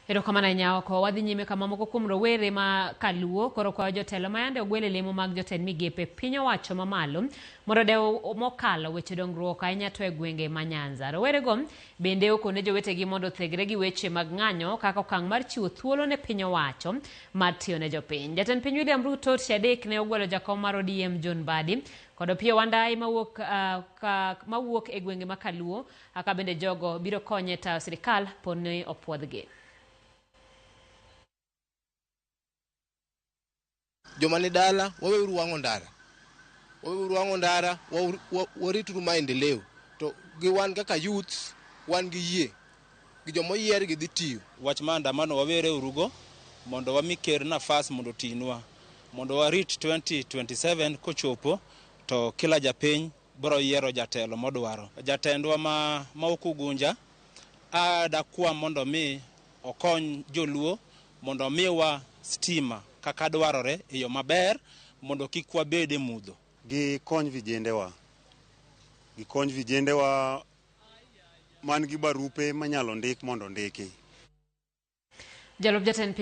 Erokamano ahinya oko. Wadhi nyime kama moko kuom rowere ma kaluo koro kwayo jotelo ma yande ogwel e lemo mag jotend migepe piny owacho mamalo mondo odew mokalo weche dongruok ahinya to e gwenge ma Nyanza. Rowerego bende okone jowetegi mondo othegre gi weche mag ng'anyo kaka okang' mar chiwo thuolo ne piny owacho mar tiyo ne jopiny. Jatend piny William Ruto tich adek ne ogwelo jakom mar ODM John Mbadi kod Opiyo Wandayi mawuok, mawuok e gwenge ma Kaluo aka bende jogo biro konye tayo sirikal poni opuodhgi. Joma ni dala, waweuru wang'o ndara, waweuru wang'o ndara, warituru maendeleo. To gi wan kaka youths, wan gi yie gi joma oyier gi dhi tiyo. Wach maandamano wawere urugo mondo wami ker nafas mondo otinwa, mondo warit 2027 kochopo to kila japiny biro yiero jatelo modwaro. Jatendwa ma ok Ugunja adakwa mondo mi okony joluo mondo omiwa stima kaka dwarore e yo maber mondo kik wabed e mudho. Gikony vijendewa, gikony vijendewa man gi barupe manyalo ndik mondo ondiki. Jalup jatend piny.